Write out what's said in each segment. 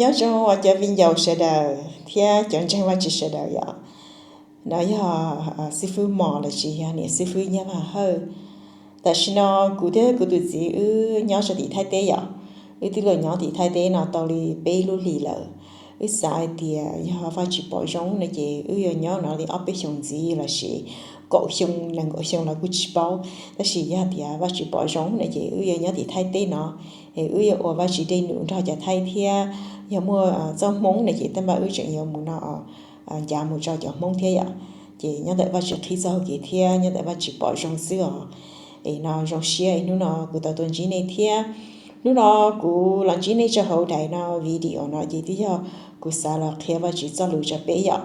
Nyob zoo cov viv ncaus sawv daws thiab cov ntseeg Vajtswv sawv daws yom. No yog xib fwb Mos los sis yog niam xib fwb Nyiaj Vaj Hawj. Tam sim no kuv thiab kuv tus txiv wb nyob rau tim Thaib teb yom. Wb twb los nyob tim Thaib teb no tau li peb lub hlis lawm. Wb xav hais tias yog Vajtswv pom zoo no ces wb yuav nyob no li ob peb xyoos ntxiv los sis kaum xyoo nees nkaum xyoo los kuj tsis paub. Tab sis yog tias Vajtswv pom zoo no ces wb yuav nyob tim Thaib teb no, es wb yuav ua Vajtswv dej num nrog cov Thaib thiab yog muaj txoj Hmoob no ces tej zaum wb tseem yuav mus no ncav mus rau cov Hmoob thiab yom. Ces nyob ntawm Vajtswv qhib txoj hau kev thiab nyob ntawm Vajtswv pom zoo xwb os. Es no zoo siab es hnub no kuv tau tuaj ntsib nej thiab. Hnub no kuv los ntsib nej rau hauv daim no video no ces twb yog kuv xav los qhia Vajtswv txoj lus rau peb yom.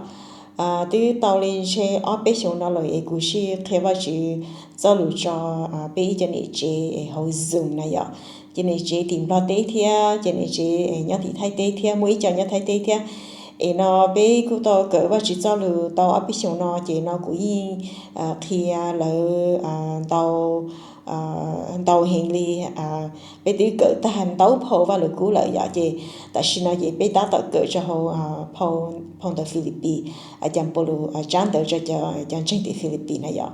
Twb tau li ntshe ob peb xyoos no lawm es kuv sib qhia Vajtswv txoj lus rau peb ib co niam tsev hauv Zoom na yom. Ces niam tsev tim Nplog teb thiab ces niam tsev nyob tim Thaib teb thiab muaj ib co nyob Thaib teb thiab. Es no peb kuj tau kawm Vajtswv txoj lus tau ob peb xyoos no ces no kuv yeej qhia lawv ntau ntau heev li. Peb twb kawm tag ntau phau Vajluskub lawm yom, ces tam sim no ces peb tab tom kawm rau hauv phau ntawv Philippines, Cov Paulus tsab ntawv rau cov ntseeg tim Philippines na yom.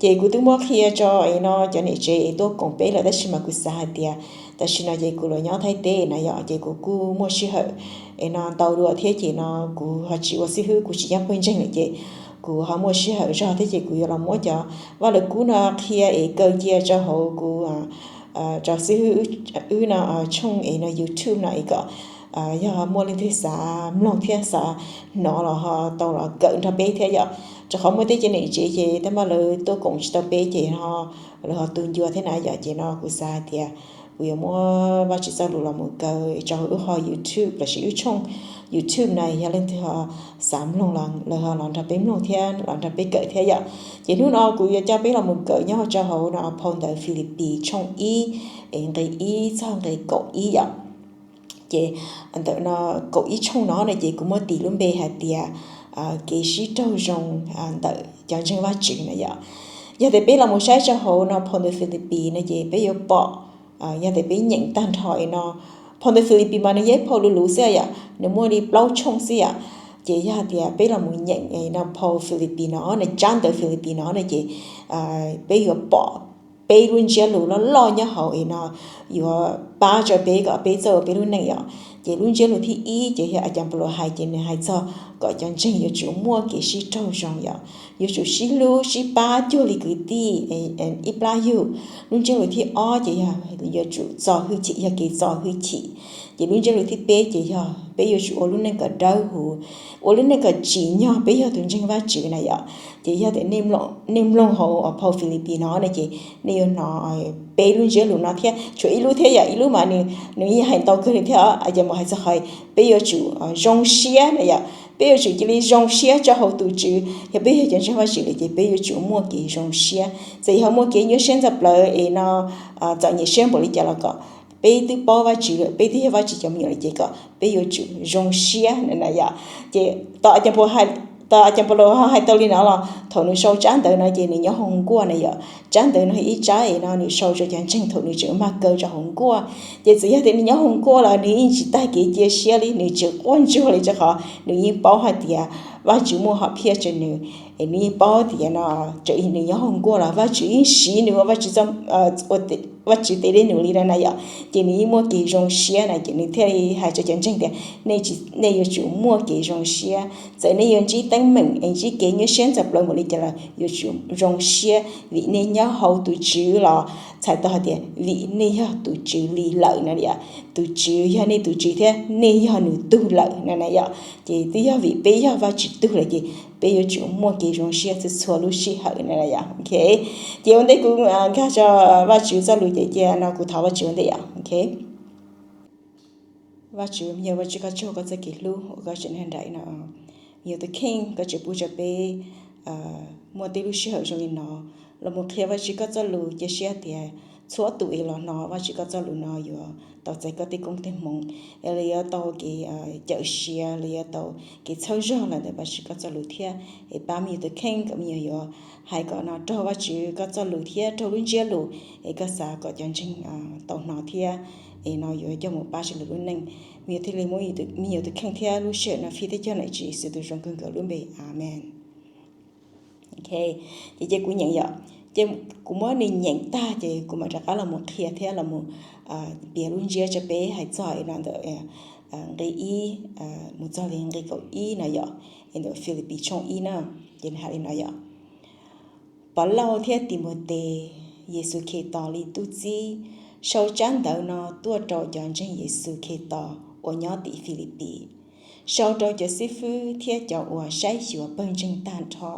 Ces kuv twb muab qhia rau es no cov niam tsev es tuaj koom peb lawm tab sis mas kuv xav hais tias tam sim no ces kuv los nyob Thaib teb na yom, ces kuv kuj muaj sij hawm es no ntau dua thiab ces no kuv ho tsis ua xib hwb, kuv tsis nyob pawg ntseeg lawm ces kuv ho muaj sij hawm zog thiab ces kuv yuav los muab cov Vajluskub no qhia es kaw cia rau hauv kuv rau xib hwb wb no tshooj es no YouTube no es kom yog muaj leej twg xav mloog thiab xav hnov los ho tau los kawm nrog peb thiab yom. Rau qhov muaj tej cov niam tsev ces tej zaum lawv tuaj koom tsis tau peb ces lawv ho tu ncua thiab na yom, ces no kuv xav hais tias kuv yuav muab Vajtswv txoj lus los mus kaw rau hauv wb qhov YouTube los sis wb tshooj YouTube na, yog leej twg ho xav mloog los lawv ho los nrog peb mloog thiab los nrog peb kawm thiab yom. Ces hnub no kuv yuav coj peb los mus kawm nyob rau hauv no phau ntawv Philippines tshooj ib es nqe ib txog nqe kaum ib yom. Ces ntawm no kaum ib tshooj no no ces kuv muab tis lub npe hais tias kev sib raug zoo ntawm cov ntseeg Vajtswv na yom. Yog tias peb los mus saib rau hauv no phau ntawv Philippines no ces peb yuav pom, yog tias peb nyeem tag nrho es no, phau ntawv Philippines mas nws yog ib phau luv luv xwb yom, nws muaj li plaub tshooj xwb yom. Ces yog tias peb los mus nyeem no phau Philippines no, nws tsab ntawv Philippines no no ces peb yuav pom peb lub ntsiab lus loj loj nyob hauv es no yuav pab rau peb kom peb txawj ua peb lub neej yom. Ces lub ntsiab lus thib ib ces yog a cas Paulus hais ces nws hais txog kom cov ntseeg yuav tsum muaj kev sib raug zoo yom, yuav tsum sib hlub sib pab cuag li kwv tij ib plab yug. Lub ntsiab lus thib ob ces yog yuav tsum txo hwj chim, yog kev txo hwj chim. Ces lub ntsiab lus thib peb ces yog peb yuav tsum ua lub neej kom dawb huv, ua lub neej kom tsim nyog peb yog tus ntseeg Vajtswv na yom. Ces yog tias nej mloog hauv phau Philippines no no ces nej yuav hnov peb lub ntsiab lus no thiab, tshuav ib lub thiab yom, ib lub mas nws yeej hais ntau kawg li thiab, a cas mus hais txog qhov peb yuav tsum zoo siab na yom. Peb yuav tsum cia li zoo siab rau hauv tus Tswv, yog peb yog cov ntseeg Vajtswv lawm ces peb yuav tsum muaj kev zoo siab. Txawm yog muaj kev nyuaj siab ntxhov plawv es no txom nyem siab npaum li cas los kom peb twb paub Vajtswv lawm, peb twb yog Vajtswv cov me nyuam lawm ces kom peb yuav tsum zoo siab na yom. Ces tau a cas Paulus hais tau li no los thaum nws sau tsab ntawv no ces nws nyob hauv nkuaj na yom. Tsab ntawv no ib tsab es no nws sau rau cov ntseeg thaum nws tseem mag kaw rau hauv nkuaj. Ces txawm yog tias nws nyob hauv nkuaj los nws yeej tsis tag kev cia siab li, nws tseem quaj ntsuag li rau qhov nws yeej paub hais tias Vajtswv muaj hom phiaj rau nws. Es nws yeej paub tias no, txawm nws nyob hauv nkuaj los Vajtswv yeej siv nws ua Vajtswv, Vajtswv tes dej num li no na yom. Ces nws yeej muaj kev zoo siab na, ces nws thiaj li hais rau cov ntseeg tias nej yuav tsum muaj kev zoo siab. Txawm nej yuav ntsib teeb meem es ntsib kev nyuaj siab ntxhov plawv npaum li cas los yuav tsum zoo siab vim nej nyob hauv tus Tswv los txhais tau hais tias vim nej yog tus Tswv li lawm na yom. Tus Tswv yog nej tus Tswv thiab nej yog nws tug lawm na na yom. Ces twb yog vim peb yog Vajtswv tug lawm ces peb yuav tsum muaj kev zoo siab txhua txhua lub sij hawm na yom. Ces ua ntej kuv nkag rau Vajtswv txoj lus ces cia no kuv thov Vajtswv ua ntej yom. Vajtswv, yog Vajtswv koj tsaug koj txoj kev hlub uas koj tseem nrag nraim no. Yog tus kheej koj tseem pub rau peb muaj tej lub sij hawm zoo li no los mus qhia Vajtswv koj txoj lus, cia siab tias txhua tus es los hnov Vajtswv koj txoj lus no yuav tau txais koj tej koob tej hmoov, es lawv yuav tau kev cawm siav, lawv yuav tau kev txhawb zog los ntawm Vajtswv koj txoj lus thiab. Es pab me nyuam tus kheej kom me nyuam yuav hais kom no raug Vajtswv koj txoj lus thiab raug lub ntsiab lus, es koj xav kom cov ntseeg tau hnov thiab, es no yuav coj mus pab sawv daws lub neej. Me nyuam thiaj li muab me nyuam tus kheej thiab lub sij hawm no fij thiab cog ntawm Tswv Yexus tus zoo kawg nkaus lub npe, Amees. Ces cia kuv nyeem yom, ces kuv muab nws nyeem tag ces kuv mam rov qab los mus qhia thiab los mus piav lub ntsiab rau peb hais txog no ntawm nqe ib mus txog li nqe kaum ib no yom, es ntawm Filipis tshooj ib na, ces nws hais li no yom. Pov Lauj thiab Timautes, Yexus Khetos li tub txib, sau tsab ntawv no tuaj rau cov ntseeg Yexus Khetos uas nyob tim Filipis, sau rau cov xib fwb thiab cov uas saib xyuas pawg ntseeg tag nrho.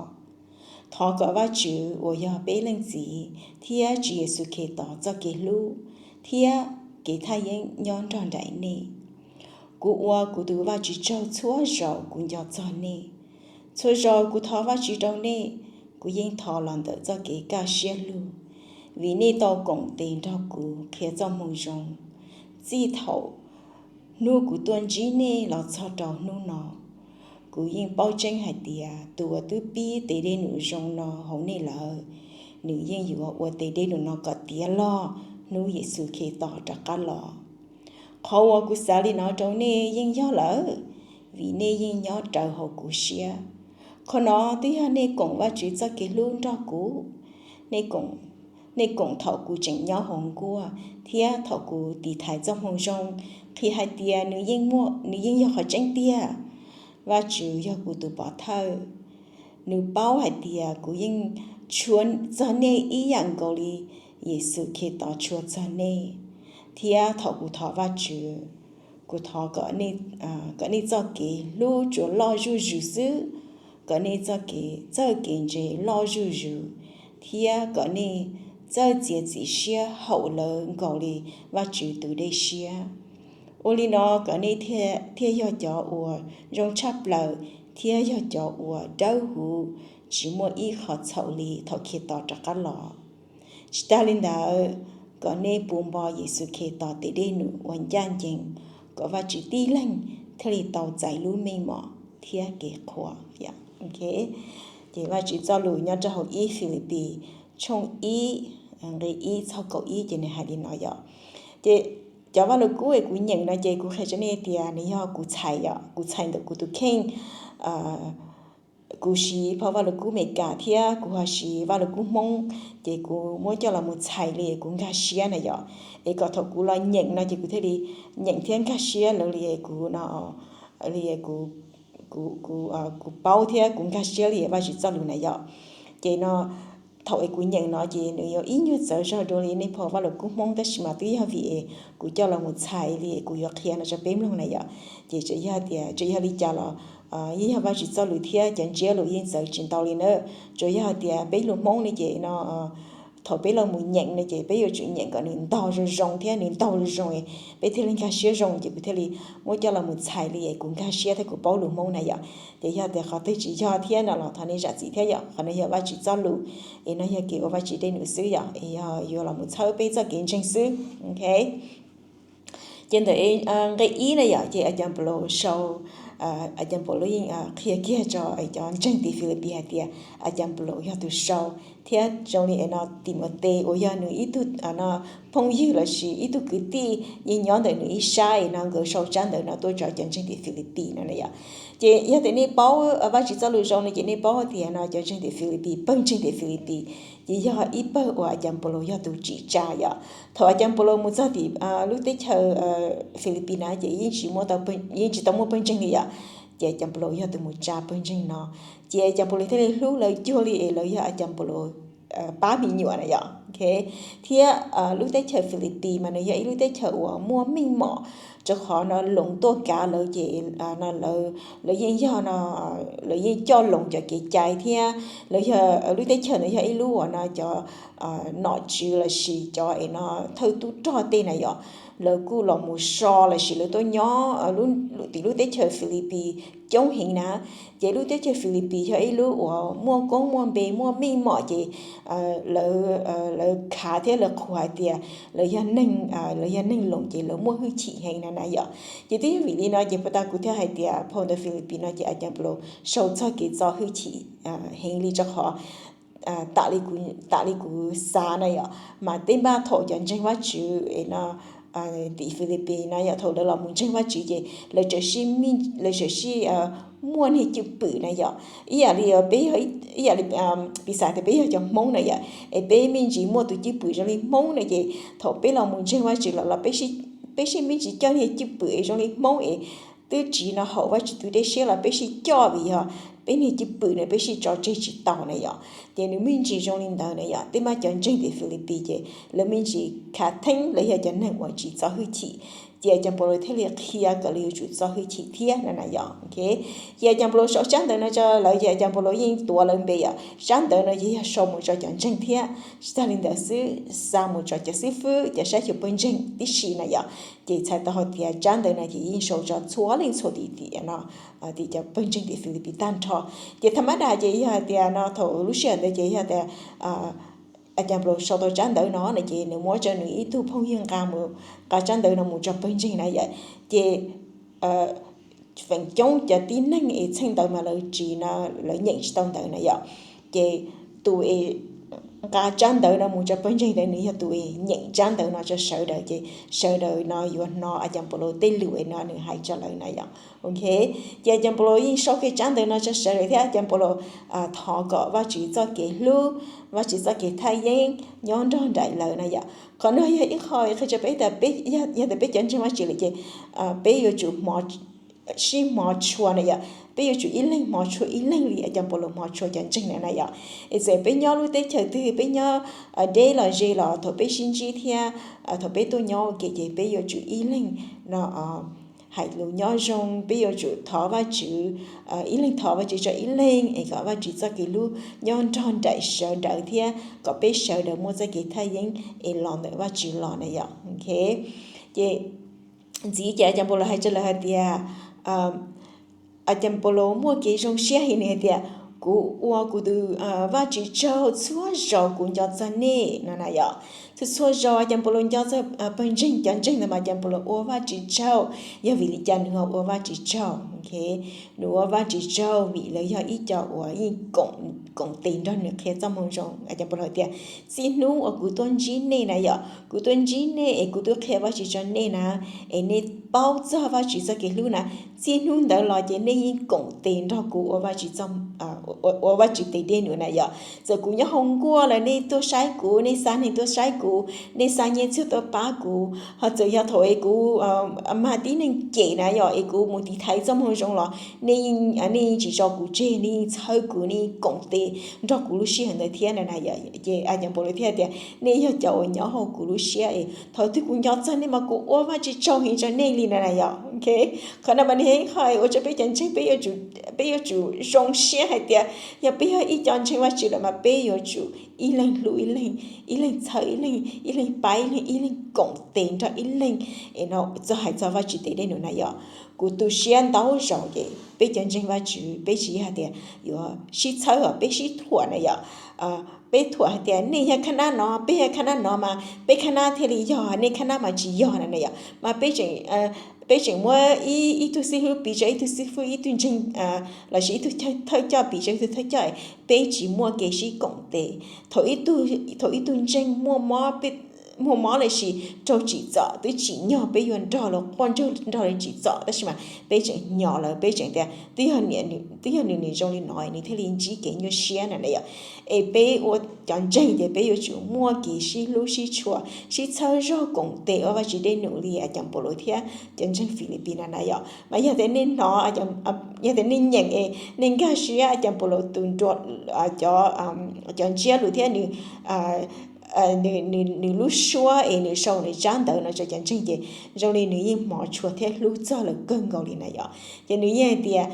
Thov kom Vajtswv uas yog peb Leej Txiv thiab Tswv Yexus Khetos txoj kev hlub thiab kev thaj yeeb nyob nrog nraim nej. Kuv ua kuv tus Vajtswv tsaug txhua zaus kuv nco txog nej. Txhua zaus kuv thov Vajtswv rau nej, kuv yeej thov los ntawm txoj kev kaj siab lug, vim nej tau koom tes nrog kuv qhia txoj moo zoo. Txij thaum hnub kuv tuaj ntsib nej los txog rau hnub no, kuv yeej paub tseeb hais tias tus uas twb pib tes dej num zoo no hauv nej lawm, nws yeej yuav ua tes dej num no kom tiav log hnub Yexus Khetos rov qab los. Qhov uas kuv xav li no rau nej yeej yog lawm, vim nej yeej nyob rawv hauv kuv siab. Qhov no twb yog nej koom Vajtswv txoj kev hlub nrog kuv. Nej koom thaum kuv tseem nyob hauv nkuaj thiab thaum kuv tiv thaiv txoj moo zoo qhia hais tias nws yeej yog qhov tseeb tiag. Vajtswv yog kuv tus pov thawj. Nws paub hais tias kuv yeej tshua txog nej ib yam nkaus li Yexus Khetos tshua txog nej. Thiab thaum kuv thov Vajtswv, kuv thov kom nej txoj kev hlub tsuas loj zuj zus xwb, kom nej txoj kev txawj kev ntse loj zuj zus, thiab kom nej txawj txiav txim siab haum lawv nkaus li Vajtswv tus dej siab. Ua li no kom nej thiaj yog cov uas zoo tshaj plaws thiab yog cov uas dawb huv, tsis muaj ib qho txhaum li thaum Khetos rov qab los. Tsis tas li ntawd, kom nej puv npo Yexus Khetos tes dej num uas ncaj ncees, kom Vajtswv tib leeg thiaj li tau txais lub meej mom thiab kev qhuas. Ces Vajtswv txoj lus nyob rau hauv ib Filipis tshooj ib nqe ib txog kaum ib ces nws hais li no yom. Ces cov Vajluskub es kuv nyeem no ces kuv qhia rau nej tias nws yog kuv txhais yom, kuv txhais ntawm kuv tus kheej. Kuv siv phau Vajluskub Amelikas thiab kuv ho siv Vajluskub Hmoob, ces kuv muab coj los mus txhais li kuv nkag siab na yom. Es kom thaum kuv los nyeem no ces kuv thiaj li nyeem thiab nkag siab lawv li kuv no, li kuv paub thiab kuv nkag siab li Vajtswv txoj lus na yom. Ces no thaum es kuv nyeem no ces nws yuav ib nyuag txawv zog dua li nej phau Vajluskub Hmoob, tab sis mas twb yog vim es kuv coj los mus txhais li kuv yuav qhia no rau peb mloog na yom. Ces txawm yog tias txawm yog li cas los yeej yog Vajtswv txoj lus thiab cov ntsiab lus yeej txawv tsis ntau li na. Tsuas yog hais tias peb lus Hmoob li ces no thaum peb los mus nyeem no ces peb yuav tsum nyeem kom nws ntaug zoo zoo thiab nws ntaug zoo zoo, peb thiaj li nkag siab zoo, ces kuv thiaj li muab coj los mus txhais li es kuv nkag siab thiab kuv paub lus Hmoob na yom. Ces yog tias qhov twg tsis yog thiab no los thov nej zam txim thiab yom. Qhov no yog Vajtswv txoj lus, es no yog kev ua Vajtswv dej num xwb yom, es yog yuav los mus txhawb peb txoj kev ntseeg xwb. Ces ntawm nqe ib na yom, ces a cas Npaulaus sau, a cas Npaulaus yeej qhia kiag rau cov ntseeg tim Filipis hais tias a cas Npaulaus yog tus sau, thiab zoo li no Timautes uas yog nws ib tug phooj ywg lossis ib tug kwv tij yeej nyob ntawm nws ib sab no nkawd sau tsab ntawv no tuaj rau cov ntseeg tim Filipis no na yom. Ces yog tias nej paub Vajtswv txoj lus zoo no ces nej paub tias no cov ntseeg tim Filipis, pawg ntseeg tim Filipis ces yog ib pawg uas a cas Npaulaus yog tus tsim tsa yom. Thaum a cas Npaulaus mus txog tim lub teb chaws Filipis na ces yeej tsis muaj, yeej tsis tau muaj pawg ntseeg li yom. Ces a cas Npaulaus yog tus mus tsa pawg ntseeg no, ces a cas Npaulaus thiaj li hlub lawv cuag li es lawv yog a cas Npaulaus pab me nyuam na yom. Thiab lub teb chaws Filipis mas nws yog ib lub teb chaws uas muaj meej mom, rau qhov no Loos tuaj kav lawv ces lawv yeej yog no, lawv yeej coj Loos cov kev cai thiab lawv yog, lub teb chaws no yog ib lub uas no cov nom tswv lossis cov es no thawj tub rog tej na yom, lawv kuj los mus so lossis lawv tuaj nyob tim lub teb chaws Philippines coob heev na. Ces lub teb chaws Philippines yog ib lub uas muaj koob muaj npe muaj meej mom ces lawv khav thiab lawv qhuas hais tias lawv yog neeg, lawv yog neeg Loos ces lawv muaj hwj chim heev na na yom. Ces twb yog vim li no ces puag ta kuv thiaj hais tias phau ntawv Philippines no ces A Caas Npaus Lus sau txog kev txo hwj chim heev li rau qhov tam li kuv xav na yom, mas tej npaj thaum cov ntseeg Vajtswv no tim Philippines na yom, thaum lawv los mus ntseeg Vajtswv ces lawv txawm sib muaj niag cwj pwm na yom. Ib yam li peb, ib yam li piv xam tias peb yog cov Hmoob na yom, es peb me ntsis muaj tus cwj pwm zoo li Hmoob na ces thaum peb los mus ntseeg Vajtswv los los peb sib me ntsis coj niag cwj pwm es zoo li Hmoob es twb tsiv no haum Vajtswv tus dej siab los peb sib coj vim yog peb niag cwj pwm na peb sib tso tseg tsis tau na yom. Ces nws me ntsis zoo li ntawd na yom, tej npaj cov ntseeg tim Philippines ces lawv me ntsis khav theeb, lawv yog cov neeg uas tsis txo hwj chim. Ces A Caas Npaus Lus thiaj li qhia kom lawv yuav tsum txo hwj chim thiab na na yom. Ces A Caas Npaus Lus sau tsab ntawv no rau lawv ces A Caas Npaus Lus yeej tuav lawv npe yom, tsab ntawv no ces yog sau mus rau cov ntseeg thiab tsis tag li ntawd xwb, xa mus rau cov xib fwb cov saib xyuas pawg ntseeg tib si na yom. Ces txhais tau hais tias tsab ntawv no ces yeej sau rau txhua leej txhua tus tim no, tim cov pawg ntseeg tim Philippines tag nrho. Ces tham ma das ces yog hais tias no thaum lub sij hawm ntawd ces yog tias A Caas Npaus Lus sau tau tsab ntawv no no ces nws muab rau nws ib tug phooj ywg nqa mus, nqa tsab ntawv no mus rau pawg ntseeg na yom. Ces feem coob cov tib neeg es txheej ntawd mas lawv tsis, lawv nyeem tsis tau ntawv na yom. Ces tus es nqa tsab ntawv no mus rau pawg ntseeg ntawd nws yog tus es nyeem tsab ntawv no rau sawv daws ces sawv daws no yuav hnov A Caas Npaus Lus tej lus es no nws hais rau lawv na yom. Ok, ces A Caas Npaus Lus yeej sau kiag tsab ntawv no rau sawv daws thiab A Caas Npaus Lus thov kom Vajtswv txoj kev hlub, Vajtswv txoj kev thaj yeeb nyob nrog nraim lawv na yom. Qhov no yog ib qho qhia rau peb tias peb, yog tias peb cov ntseeg Vajtswv lawm ces peb yuav tsum sib hmov tshua na yom, peb yuav tsum ib leeg hmov tshua ib leeg li A Caas Npaus Lus hmov tshua cov ntseeg na na yom. Es txawm peb nyob lub teb chaws twg, peb nyob deb los ze los thaum peb sib ntsib thiab thaum peb tuaj nyob ua ke ces peb yuav tsum ib leeg no hais lus nyob zoo, peb yuav tsum thov Vajtswv, ib leeg thov Vajtswv rau ib leeg es kom Vajtswv txoj kev hlub nyob nrog nraim sawv daws thiab kom peb sawv daws muaj txoj kev thaj yeeb es los ntawm Vajtswv los na yom. Ok, ces ntxiv ces A Caas Npaus Lus hais rau lawv hais tias, A Caas Npaus Lus muaj kev zoo siab heev nws hais tias kuv ua kuv tus Vajtswv tsaug txhua zaus kuv nco txog nej no na yom. Txhua txhua zaus A Caas Npaus Lus nco txog pawg ntseeg, cov ntseeg ntawd mas A Caas Npaus Lus ua Vajtswv tsaug. Yog vim li cas nws ho ua Vajtswv tsaug? Ok, nws ua Vajtswv tsaug vim lawv yog ib co uas yeej koom tes nrog nws qhia txoj moo zoo. A Caas Npaus Lus tias txij hnub uas kuv tuaj ntsib nej na yom, kuv tuaj ntsib nej es kuv tuaj qhia Vajtswv rau nej na, es nej paub txog Vajtswv txoj kev hlub na, txij hnub ntawd los ces nej yeej koom tes nrog kuv ua Vajtswv, ua Vajtswv tes dej num na yom. Txawm kuv nyob hauv nkuaj los nej tuaj saib kuv, nej xa neeg tuaj saib kuv, nej xa nyiaj txiag tuaj pab kuv, ho txawm yog thaum es kuv mag tib neeg cem na yom, es kuv mus tiv thaiv txoj moo zoo los nej yeej tsis tso kuv tseg, nej yeej txhawb kuv, nej yeej koom tes nrog kuv lub sij hawm ntawd thiab na na yom. Ces A Caas Npaus Lus thiaj tias nej yog cov uas nyob hauv kuv lub siab es thaum twg kuv nco txog nej mas kuv ua Vajtswv tsaug heev rau nej li na na yom. Ok, qhov no mas nws yog ib qho ua rau peb cov ntseeg peb yuav tsum zoo siab hais tias yog peb yog ib co ntseeg Vajtswv lawm mas peb yuav tsum ib leeg hlub ib leeg, ib leeg txhawb ib leeg, ib leeg pab ib leeg, ib leeg koom tes nrog ib leeg es no txog hais txog Vajtswv tes dej num na yom. Kuv tu siab ntau zaus ces peb cov ntseeg Vajtswv peb tsis yog hais tias yuav sib txhawb os, peb sib thuam na yom. Peb thuam hais tias nej yog khab nab no, peb yog khab nab no mas peb khab nab thiaj li yog, nej khab nab mas tsis yog na na yom. Mas peb tseem muab ib tug xib hwb piv rau ib tug xib hwb, ib tug ntseeg lossis ib tug thawj coj piv rau ib tug thawj coj, peb tsis muaj kev sib koom tes. Thaum ib tug ntseeg muaj mob lossis raug tsim txom twb tsim nyog peb yuav nrog lawv quaj nrog lawv tsim txom, tab sis mas peb tseem hnyos lawv, peb tseem tias twb yog nws, nws zoo li no nws thiaj li ntsib kev nyuaj siab na na yom. Es peb ua cov ntseeg ces peb yuav tsum muaj kev sib hlub sib tshua, sib txhawb zog koom tes ua Vajtswv dej num li A Caas Npaus Lus thiab cov ntseeg Filipis na na yom. Mas yog tias nej hnov, yog tias nej nyeem es nej nkag siab A Caas Npaus Lus tus nruas, cov ntsiab lus thiab nws lub suab es nws sau nws tsab ntawv no rau cov ntseeg ces zoo li nws yeej hmov tshua thiab hlub txog lawv kawg nkaus li na yom. Ces nws yeej hais tias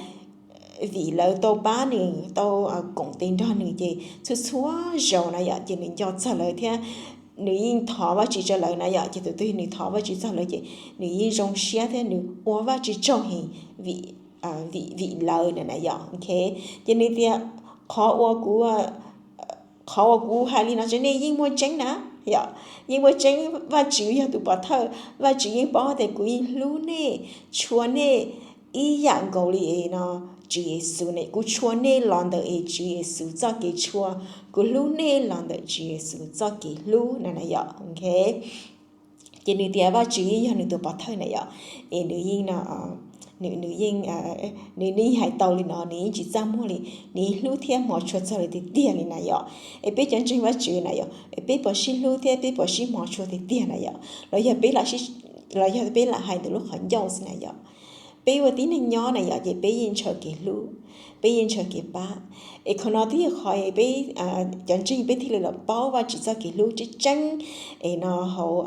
vim lawv tau pab nws, tau koom tes nrog nws ces txhua txhua zaus na yom ces nws nco txog lawv thiab nws yeej thov Vajtswv txog lawv na yom, ces tus twg nws thov Vajtswv txog lawv ces nws yeej zoo siab thiab nws ua Vajtswv tsaug heev vim, vim lawv na na yom. Ces nws tias, qhov uas kuv qhov uas kuv hais li no rau nej yeej muaj tseeb na yom, yeej muaj tseeb. Vajtswv yog tus pov thawj, Vajtswv yeej paub tias kuv yeej hlub nej, tshua nej ib yam nkaus li no Tswv Yexus ne, kuv tshua nej los ntawm es Tswv Yexus txoj kev tshua, kuv hlub nej los ntawm Tswv Yexus txoj kev hlub na na yom. Ces nws tias Vajtswv yeej yog nws tus pov thawj na yom, es nws yeej no, nws yeej, nws yeej hais tau li no, nws yeej tsis txaj muag li, nws yeej hlub thiab hmov tshua txog lawv tiag tiag li na yom. Es peb cov ntseeg Vajtswv na yom, es peb puas sib hlub thiab peb puas sib hmov tshua tiag tiag na yom, los yog peb lam hais ntawm lub qhov ncauj xwb na yom. Peb ua tib neeg nyob na yom, ces peb yeej ntshaw kev hlub, peb yeej ntshaw kev pab. Es qhov no twb yog qhov peb cov ntseeg peb thiaj li los paub Vajtswv txoj kev hlub tseeb tseeb, es no hauv,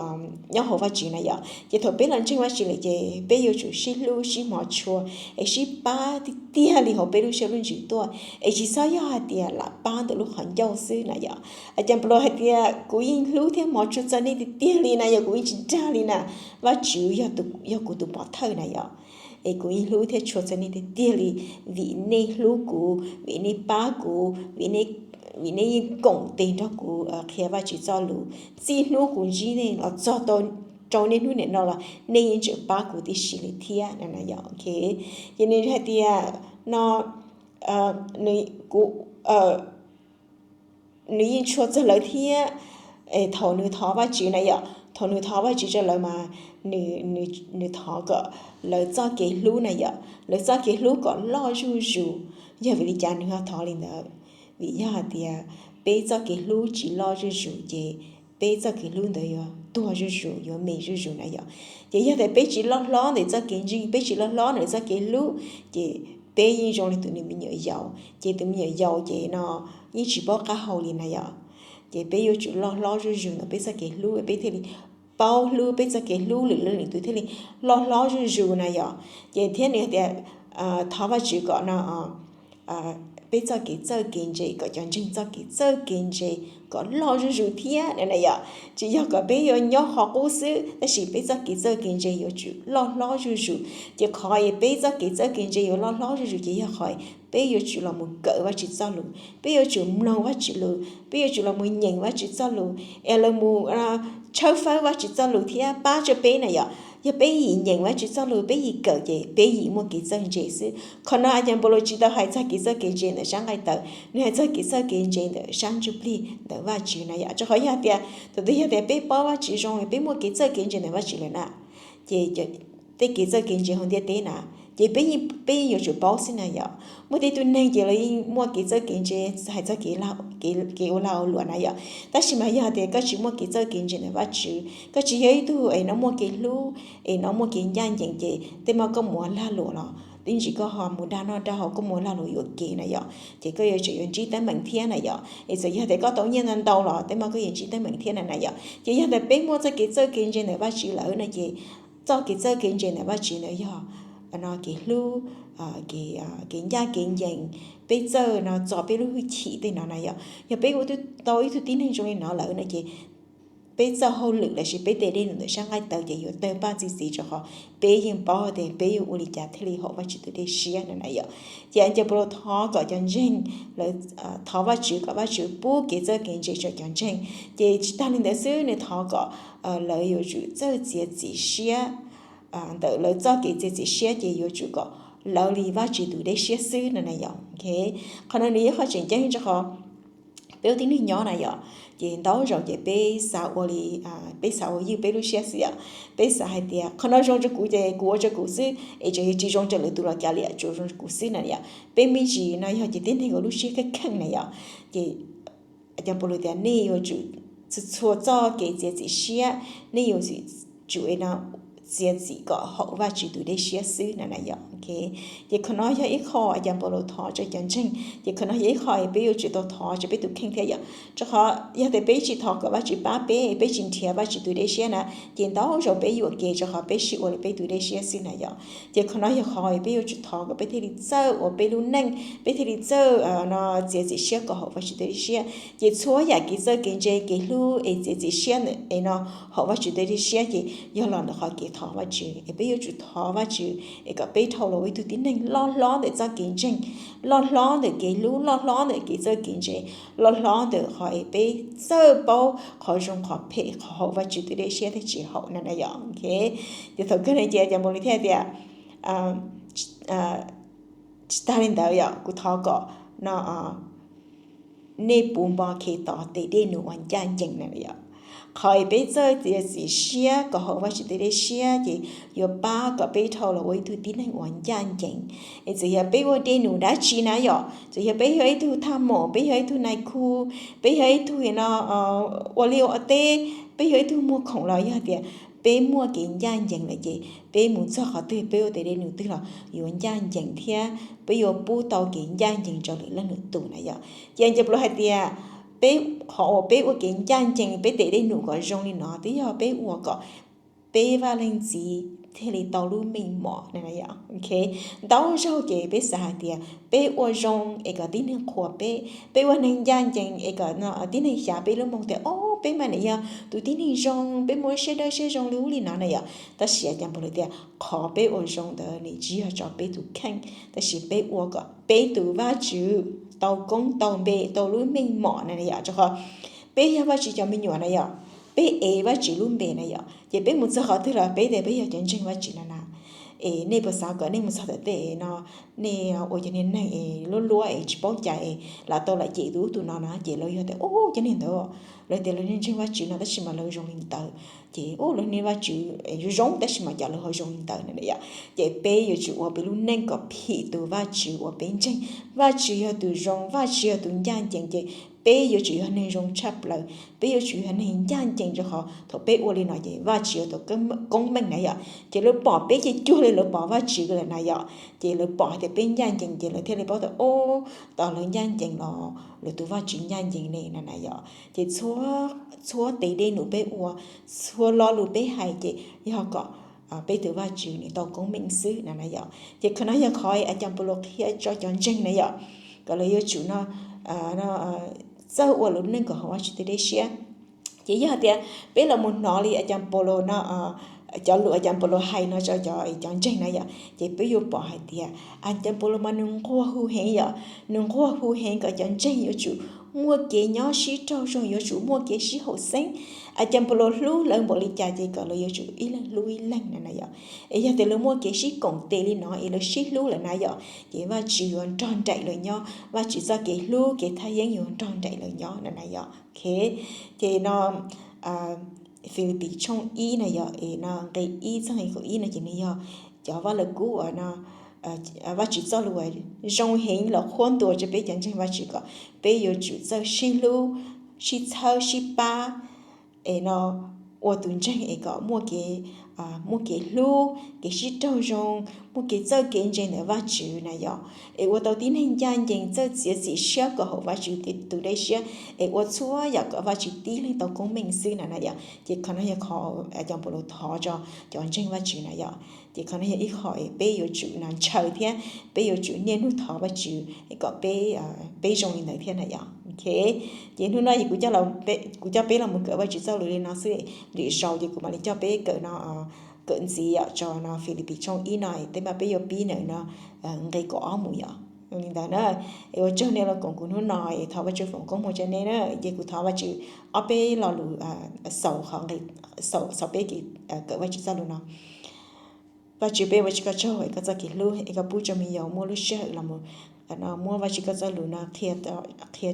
nyob hauv Vajtswv na yom. Ces thaum peb los ntseeg Vajtswv lawm ces peb yuav tsum sib hlub sib hmov tshua, es sib pab tiag tiag li hauv peb lub siab lub ntsws tuaj, es tsis txhob yog hais tias lam pab ntawm lub qhov ncauj xwb na yom. Cov nplas hais tias kuv yeej hlub thiab hmov tshua txog nej tiag tiag li na yom, kuv yeej tsis dag li na, Vajtswv yog kuv tus pov thawj na yom. Es kuv yeej hlub thiab tshua txog nej tiag tiag li, vim nej hlub kuv, vim nej pab kuv, vim nej yeej koom tes nrog kuv qhia Vajtswv txoj lus. Txij hnub kuv ntsib nej los txog rau niaj hnub niam no los nej yeej tseem pab kuv tib si li thiab na yom. Ces nws hais tias no, kuv nws yeej tshua txog lawv thiab. Thaum nws thov Vajtswv na yom, thaum nws thov Vajtswv rau lawv mas nws thov kom lawv txoj kev hlub na yom, lawv txoj kev hlub kom loj zuj zus. Yog vim li cas nws ho thov li ntawd? Vim yog hais tias peb txoj kev hlub tsis loj zuj zus ces peb txoj kev hlub ntawd yuav tuag zuj zus, yuav me zuj zus na yom. Ces yog tias peb tsis loj hlob ntawm txoj kev ntseeg, peb tsis loj hlob ntawm txoj kev hlub, ces peb yeej zoo li tus me nyuam yaus, ces tus me nyuam yaus ces no yeej tsis paub qab hau li na yom. Ces peb yuav tsum loj hlob zuj zus ntawm peb txoj kev hlub, peb thiaj li paub hlub, peb txoj kev hlub lwm leej lwm tus thiaj li loj hlob zuj zus na yom. Ces thiab nws tias thov Vajtswv kom no peb txoj kev txawj kev ntse, kom cov ntseeg txoj kev txawj kev ntse kom loj zuj zus thiab na yom. Tsis yog kom peb yuav nyob qhov qub xwb, tab sis peb txoj kev txawj kev ntse yuav tsum loj hlob zuj zus. Ces qhov peb txoj kev txawj kev ntse yuav loj hlob zuj zus ces yog qhov peb yuav tsum los mus kawm Vajtswv txoj lus, peb yuav tsum mloog Vajtswv lus, peb yuav tsum los mus nyeem Vajtswv txoj lus, es los mus tshawb fawb Vajtswv txoj lus thiab pab rau peb na yom. Yog peb yim nyeem Vajtswv txoj lus, peb yim kawm ces peb yim muaj kev txawj ntse xwb. Qhov no a cov npau lus tsis tau hais txog kev txawj kev ntse ntawm sab nqaij tawv, nws hais txog kev txawj kev ntse ntawm sab ntsuj plig ntawm Vajtswv na yom. Rau qhov yog tias thaum twg yog tias peb paub Vajtswv zoo, peb muaj kev txawj kev ntse ntawm Vajtswv lawm na, ces tej kev txawj kev ntse hauv ntiaj teb na, ces peb yeej yuav tsum paub xwb na yom. Muaj tej tug neeg ces lawv yeej muaj kev txawj kev ntse hais txog kev ua lag ua luam na yom. Tab sis mas yog tias koj tsis muaj kev txawj kev ntse ntawm Vajtswv, koj tsis yog ib tug es no muaj kev hlub, es no muaj kev ncaj ncees, ces tej mo koj mus ua lag luam los tib ntsis koj ho mus dag noj dag haus, koj mus ua lag luam yuam kev na yom, ces koj yuav tsum yuav ntsib teeb meem thiab na yom. Es txawm yog tias koj tau nyiaj ntau ntau los tej mo koj yuav ntsib teeb meem thiab na na yom. Ces yog tias peb muaj txoj kev txawj kev ntse ntawm Vajtswv lawm no ces txoj kev txawj kev ntse ntawm Vajtswv ntawd yog no kev hlub, kev ncaj kev ncees, peb txawj no txo peb lub hwj chim tej no na yom. Yog peb ua tau ib tug tib neeg zoo li no lawm no ces peb txoj hauj lwm lossis peb tej dej num ntawm sab nqaij tawv ces yuav tawg paj txi txiv, rau qhov peb yeej paub tias peb yuav ua li cas thiaj li haum Vajtswv tus dej siab no na yom. Ces a cov npau lus thov kom cov ntseeg, lawv thov Vajtswv kom Vajtswv pub kev txawj kev ntse rau cov ntseeg. Ces tsis tag li ntawd xwb, nws thov kom lawv yuav tsum txawj txiav txim siab. Ntawm lawv txoj kev txiav txim siab ces yuav tsum kom lawv li Vajtswv tus dej siab xwb no na yom. Qhov no nws yog qhov tseem ceeb rau qhov peb ua tib neeg nyob na yom, ces ntau zaus ces peb xav ua li, peb xav ua ywj peb lub siab xwb yom. Peb xav hais tias qhov no zoo rau kuv ces kuv ua rau kuv xwb, es tseem yuav tsis zoo rau lwm tus los kav liam, tsuas zoo rau kuv xwb na yom. Peb me ntsis no yog ces tib neeg ua lub siab kheej kheej na yom. Ces cov npau lus tias nej yuav tsum txhua txhua txoj kev txiav txim siab, nej yuav tsum no txiav txim kom haum Vajtswv tus dej siab xwb na na yom. Ces qhov no yog ib qho a cas Paulus thov rau cov ntseeg, ces qhov no yog ib qho peb yuav tsum tau thov rau peb tus kheej thiab yom. Rau qhov yog tias peb tsis thov kom Vajtswv pab peb, peb tsis nrhiav Vajtswv tus dej siab na, ces ntau zaus peb yuam kev rau qhov peb sib ua li peb tus dej siab xwb na yom. Ces qhov no yog qhov peb yuav tsum thov kom peb thiaj li txawj ua peb lub neej, peb thiaj li txawj no txiav txim siab kom haum Vajtswv tus dej siab. Ces txhua yam kev txawj kev ntse, kev hlub es txiav txim siab ntawm es no haum Vajtswv tus dej siab ces yog los ntawm qhov kev thov Vajtswv. Es peb yuav tsum thov Vajtswv es kom peb dhau los ua ib tug tib neeg loj hlob ntawm txoj kev ntseeg, loj hlob ntawm kev hlub, loj hlob ntawm kev txawj kev ntse, loj hlob ntawm qhov es peb txawj paub qhov zoo qhov phem, qhov haum Vajtswv tus dej siab thiab tsis haum na na yom. Ces thaum kawg no ces a cas Paulus thiaj tias, tsis tas li ntawd yom, kuv thov kom no nej puv npo Khetos tes dej num uas ncaj ncees na yom. Qhov es peb txawj txiav txim siab kom haum Vajtswv tus dej siab ces yuav pab kom peb dhau los ua ib tug tib neeg uas ncaj ncees. Es txawm yog peb ua dej num dab tsi na yom, txawm yog peb yog ib tug thaj maum, peb yog ib tug nais khu, peb yog ib tug no ua liaj ua teb, peb yog ib tug muag khoom los yog tias peb muaj kev ncaj ncees lawm ces peb mus txog qhov twg peb ua tes dej num twg los yuav ncaj ncees thiab peb yuav pub tau kev ncaj ncees rau lwm leej lwm tus na yom. Ces a cas Paulus hais tias peb, qhov uas peb ua kev ncaj ncees peb tes dej num kom zoo li no twb yog peb ua kom peb vaj leej txiv thiaj li tau lub meej mom na yom. Ntau zaug ces peb xav hais tias peb ua zoo es kom tib neeg qhuas peb, peb ua neeg ncaj ncees es kom tib neeg xyav peb lub moo tias o, peb mas nws yog tus tib neeg zoo, peb muaj siab dawb siab zoo li ub li no na yom. Tab sis a cas Paulus tias qhov peb ua zoo ntawd nws tsis yog rau peb tus kheej, tab sis peb ua kom peb tus Vajtswv tau koob tau npe tau lub meej mom na yom. Rau qhov peb yog Vajtswv cov me nyuam na yom, peb ev Vajtswv lub npe na yom, ces peb mus txog qhov twg los peb tias peb yog cov ntseeg Vajtswv no na. Es nej puas xav kom nej mus txog tom tej no, nej ua cov niag neeg es luab luab es tsis paub cai es lam tau lam cem tus ub tus no na, ces lawv yog tias o, cov niag ntawd, lawv tias lawv niag ntseeg Vajtswv no tab sis mas lawv zoo li ntawd, ces o, lawv niag Vajtswv zoo zoo tab sis mas cas lawv ho zoo li ntawd na yom. Ces peb yuav tsum ua peb lub neej kom phim tus Vajtswv uas peb ntseeg. Vajtswv yog tus zoo, Vajtswv yog tus ncaj ncees ces peb yuav tsum yog neeg zoo tshaj plaws, peb yuav tsum yog neeg ncaj ncees rau qhov thaum peb ua li no ces Vajtswv yuav tau koob meej na yom. Ces lawv pom peb ces cuag li lawv pom Vajtswv lawm na yom. Ces lawv pom hais tias peb ncaj ncees ces lawv thiaj li paub tias o, tos lawv ncaj ncees los lawv tus Vajtswv ncaj ncees ne na na yom. Ces txhua tes dej num peb ua, txhua lo lus peb hais ces yog kom peb tus Vajtswv nws tau koob meej xwb na na yom. Ces qhov no yog qhov a cas Paulus qhia rau cov ntseeg na yom, kom lawv yuav tsum no txawj ua lub neej kom haum Vajtswv tus dej siab. Ces yog tias peb los mus hnov li a cas Paulus no, cov lus a cas Paulus hais no rau cov, cov ntseeg na yom, ces peb yuav pom hais tias a cas Paulus mas nws nquag hu heev yom, nws nquag hu heev kom cov ntseeg yuav tsum muaj kev nyob sib raug zoo, yuav tsum muaj kev sib haum xeeb. A cas Paulus hlub lawv npaum li cas ces kom lawv yuav tsum ib leeg hlub ib leeg na na yom. Es yog tias lawv muaj kev sib koom tes li no es lawv sib hlub lawm na yom, ces Vajtswv yuav nrog nraim lawv nyob, Vajtswv txoj kev hlub kev thaj yeeb yuav nrog nraim lawv nyob na na yom. Ces no Filipis tshooj ib na yom, es no nqe ib txog nqe kaum ib no ces nws yog cov vaj lug kub uas no, Vajtswv txoj lus uas zoo heev los qhuab ntuas rau peb cov ntseeg Vajtswv kom peb yuav tsum txawj sib hlub, sib txhawb sib pab, es no ua tus ntseeg es kom muaj kev, muaj kev hlub, kev sib raug zoo, muaj kev txawj kev ntse ntawm Vajtswv na yom, es ua tau tib neeg ncaj ncees txawj txiav txim siab kom haum Vajtswv tus dej siab, es ua txhua yam kom Vajtswv tib leeg tau koob meej xwb na na yom. Ces qhov no yog qhov a cas Paulus thov rau cov ntseeg Vajtswv na yom. Ces qhov no yog ib qho es peb yuav tsum na ntshaw thiab peb yuav tsum niaj hnub thov Vajtswv es kom peb, peb zoo li ntawd thiab na yom. Ces hnub no ces kuv coj, kuv coj peb los mus kawm Vajtswv txoj lus li no xwb, lwm zaus ces kuv mam li coj peb kawm no, kawm ntxiv yom, rau no Filipis tshooj ib no, tej zaum peb yuav pib ntawm no nqe kaum ob mus yom. Li ntawd na, es ua tsaug nej los koom kuv hnub no, es thov Vajtswv foom koob hmoov rau nej na. Ces kuv thov Vajtswv ob peb lo lus xaus, xaus peb kawm Vajtswv txoj lus no. Vajtswv, peb ua Vajtswv koj tsaug es koj txoj kev hlub es koj pub rau me nyuam muaj lub sij hawm los muab Vajtswv koj txoj lus no qhia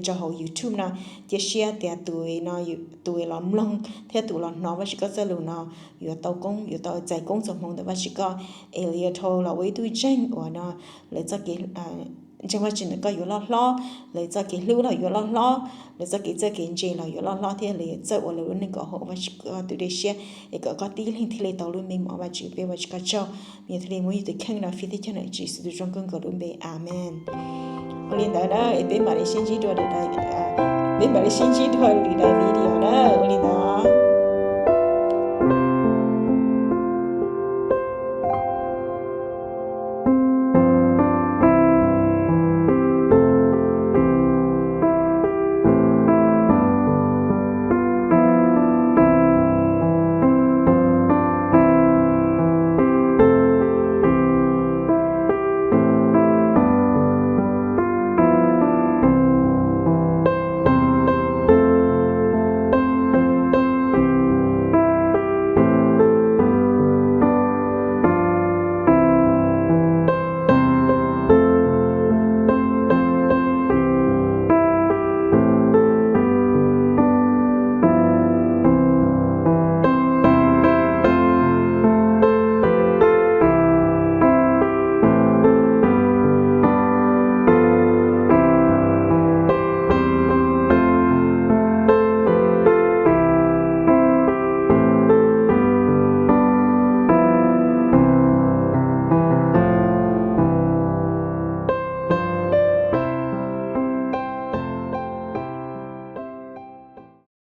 rau hauv YouTube no. Cia siab tias tus, tus los mloog thiab tus los hnov Vajtswv koj txoj lus no yuav tau koob, yuav tau txais koob txais hmoov ntawm Vajtswv koj, es lawv yuav dhau los ua ib tug ntseeg uas no lawv txoj kev ntseeg Vajtswv ntawm koj yuav loj hlob, lawv txoj kev hlub los yuav loj hlob, lawv txoj kev txawj kev ntse los yuav loj hlob thiab lawv yuav txawj ua lawv lub neej kom haum Vajtswv tus dej siab, es kom koj tib leeg thiaj li tau lub npe mom. Vajtswv, peb ua Vajtswv koj tsaug, nws thiaj li muab yus tus kheej no fij teb chaws ntawm Tswv Yexus tus zoo kawg nkaus lub npe, amees. Ua li ntawd na es peb mam li sib ntsib dua, peb mam li sib ntsib dua lwm daim video na. Ua li ntawd.